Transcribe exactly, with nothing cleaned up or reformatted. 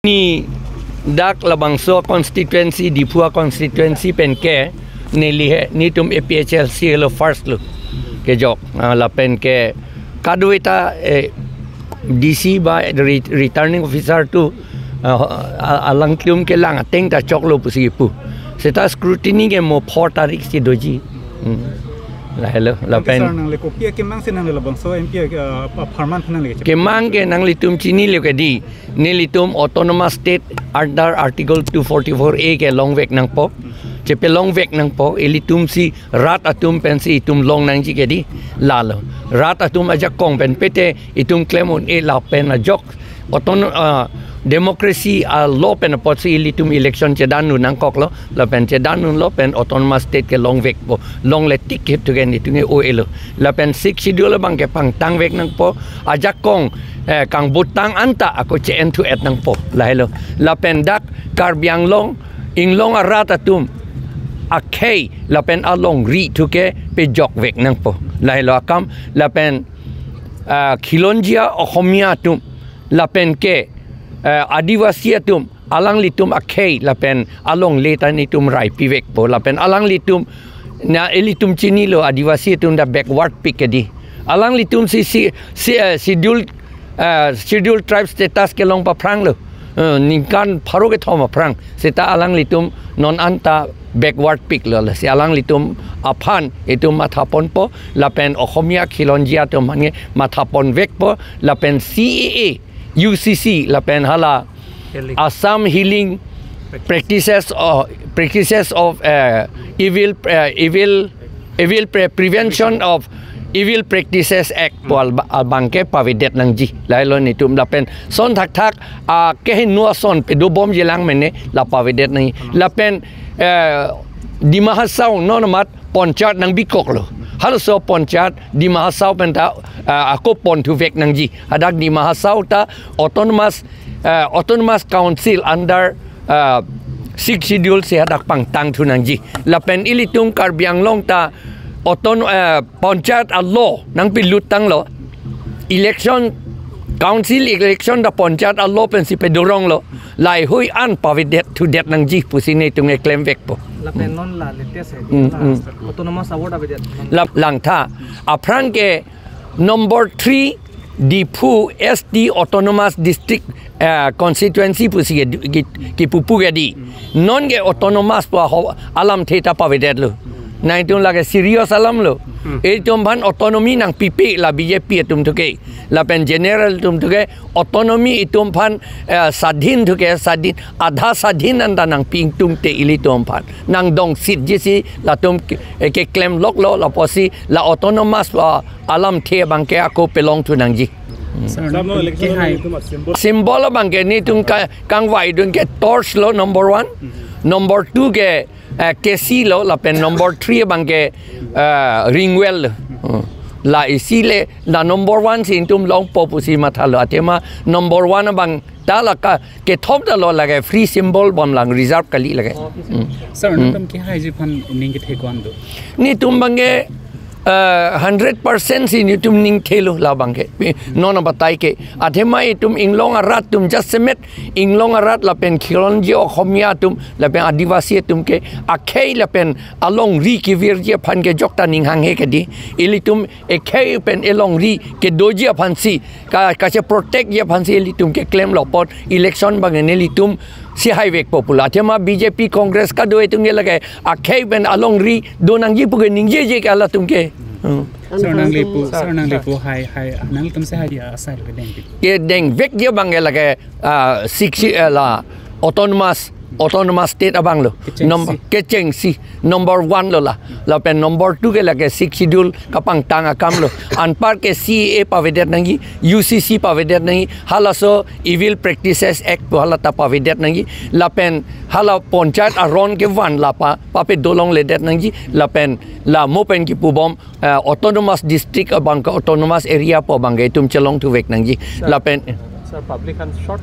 Ni dak labangso constituency, Diphu constituency pen ke neli he, netum A P H L C lo first lo kejok. Ah, lapen ke kadokave ta, eh, D C ba re-, returning officer atum, ah, a-, alangtum kelang ateng ta choklo pusi pu. Seta scrutiny ke mo four tarik si doji. Hmm. Lahelo, lapen sir, nangle kopi akemang si nangle labangso M P, uh, apharman aphan nangle kechek? Kemang ke nanglitum chinilo ke di. Nelitum autonomous state under Article two forty-four A ke longvek nangpo. Chepelongvek nangpo, ilitum si rat atum pensi itum long nangji ke di. Lalo. Rat atum ajakong pen pete itum klem un-e lapen ajok. Autono-, ah, democracy a-law pen apotsi ilitum election chedan un nangkoklo. Lapen chedan unlo pen autonomous state ke longvekpo. Longle tik hip thugen itum ke o-elo. Lapen Sixth Schedule abang ke pangtangvek nangpo. Ajakong, eh, kangbutang anta ako che-en thu-et nangpo. Lahelo. Lapen dak Karbi Anglong, inglong arat atum akhei lapen alongri thu ke pejokvek nangpo. Lahelo akam, lapen, ah, khilonjia Ohomia atum, lapen ke, eh, Adivasi atum, alanglitum akhei lapen alongle ta netum raipivekpo, lapen alanglitum, na ilitum chinilo Adivasi atum ta backward pik ke di. Alanglitum si, si, si, eh, schedule, eh, schedule tribe status kelong paphranglo. Eh, ningkan pharo kethom aphrang. Seta alanglitum non anta backward piklo. Lasi alanglitum aphan itum mathaponpo, lapen Ohomia khilonjia atum aphan ke mathaponvekpo, lapen C A A, U C C, lapen hala Healing. Assam Healing Practices of, Practices of, eh, Evil, eh, Evil, Evil Pre-, Prevention of Evil Practices Act pu al-, abang ke pavedet nangji. Lahelo netum lapen son thakthak, ah, kehingno ason pedobomji lang mene la pavedet nangji. Lapen, eh, Dima Hasao non amat ponchayat nangbikoklo. Halaso ponchayat Dima Hasao penta, ah, ako pon thuvek nangji. Hadak Dima Hasao ta autonomous, ah, autonomous council under, ah, Sixth Schedule si hadak pangtang thu nangji. Lapen ilitum Karbi Anglong ta auton-, ah, ponchayat a-law nangpilut tanglo. Election, council election ta ponchayat a-law pensi pedoronglo. Laheihui an pavedet thudet nangji pusi netum ke klemvekpo. Lapen non la latest hai. Hmm, la hmm. Autonomous award avedet. La langtha. Aphrang ke number three Diphu S T Autonomous District, eh, Constituency pusi ke, ke, kepupu ke di. Non ke autonomous pu aho alamthe ta pavedetlo. Nangtum lake serious alamlo. Hmm. Itum aphan autonomy nangpipe la B J P atum thu ke. Lapen general atum thu ke autonomy itum aphan, eh, swadhin thu ke swadhin, adha swadhin anta nangpi ingtungte ilitum aphan. Nangdong sitji si latum ke, eh, keklemloklo, lapusi la autonomous, ah, alamthe abang ke ako pelong thu nangji. Sir, Sir, no, non election kehai. Itum symbol. Symbol abang ke netum ka-, kangvaidun ke torch lo number one. Hmm. Number two ke eh, K C lo, lapen number three abang ke, eh, ring well. Hmm. La isi le, la number one si itum longpo pusi mathalo. Athema number one abang ta la ka, kethom ta lo lake free symbol bom lang reserve kali lake. Okay, sir. Hmm. Sir, hmm. Netum kehaiji aphan ning kethe ko-an do? Netum abang ke, eh, hundred percent si netum ning thelo labang ke. Non abatai ke. Athema itum inglong arat atum jasemet inglong arat lapen khilonjia Ohomia atum lapen Adivasi atum ke akhei lapen alongri kevirji aphan kejok ta ning hanghe ke di. Ilitum ekhei pen elongri kedoji aphansi, ka, kacheprotectji aphansi ilitum keklemlo apot election abang nelitum si haivekpo pulo. Athema B J P Congress kadokave atum ke lake akhei pen alongri do nangji pu ke ningjeje ke halatum ke. Hmm. Sir, nangli pu, Sir, sir, nangli pu hai, hai, nanglitum si hai dia asai lo ke dengpi. Kedengvekji abang ke lake, ah, six, eh, la autonomous, autonomous state abang lo. Kechengsi. Nom-, kechengsi number one lo la. Lapen number two ke lake Sixth Schedule kapangtang akam lo. Anpar ke C A A pavedet nangji, U C C pavedet nangji, halaso Evil Practices Act pu hala ta pavedet nangji. Lapen hala ponchayat aron kevan la pa, pape dolongledet nangji. Lapen la mo pen kipubom, eh, autonomous district abang ke autonomous area pu abang ke itum chelong thuvek nangji. Sir. Lapen Sir, public han short